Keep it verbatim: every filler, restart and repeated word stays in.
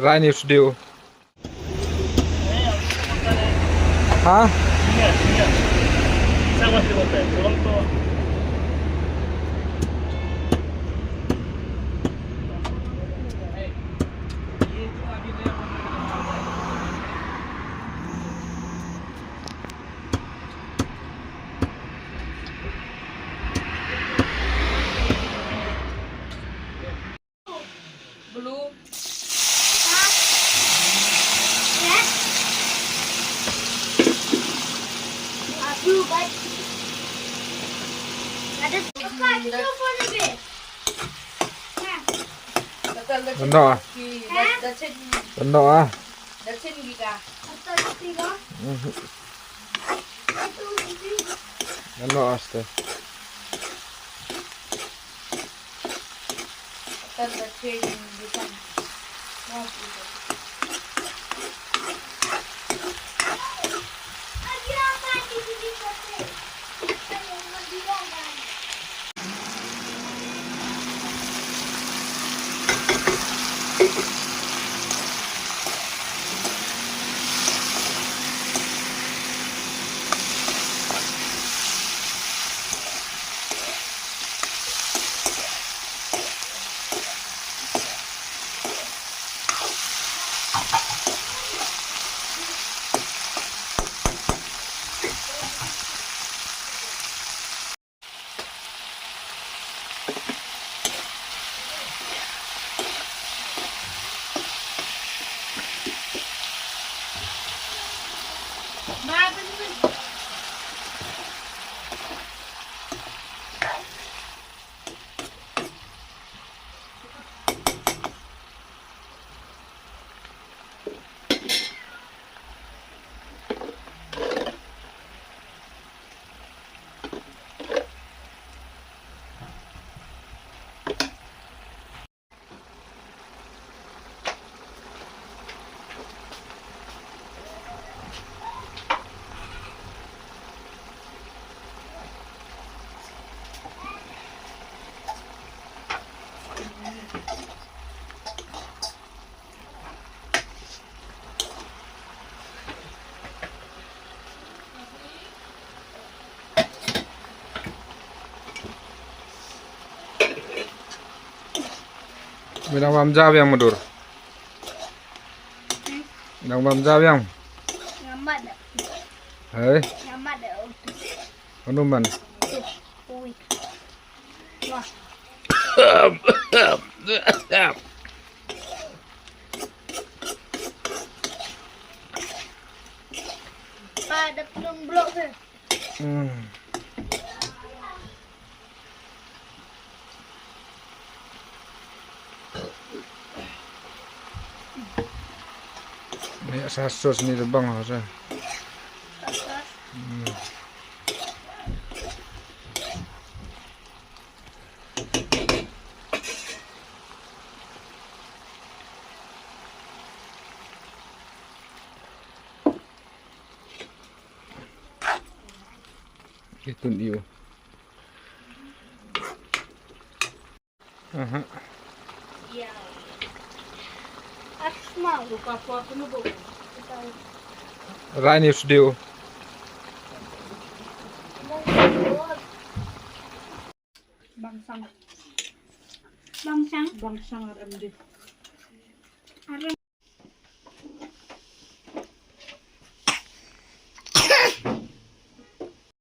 Rai ni studio. Ha? Blue. Ano ah? Ano ah? Mhm. Ano ah, este? Midang bam ja biang madur. Midang bam ja biang. Ngamat da. Hei. Ngamat da. Anu man. Ui. Wah. Pa, da pelung blok ke. Hmm. Ni sa sos ni bang ha sa. Hmm. Itun iyo. Aha. Asma. Rai ni studio. Bangsang. Bangsang. Bangsang R M D.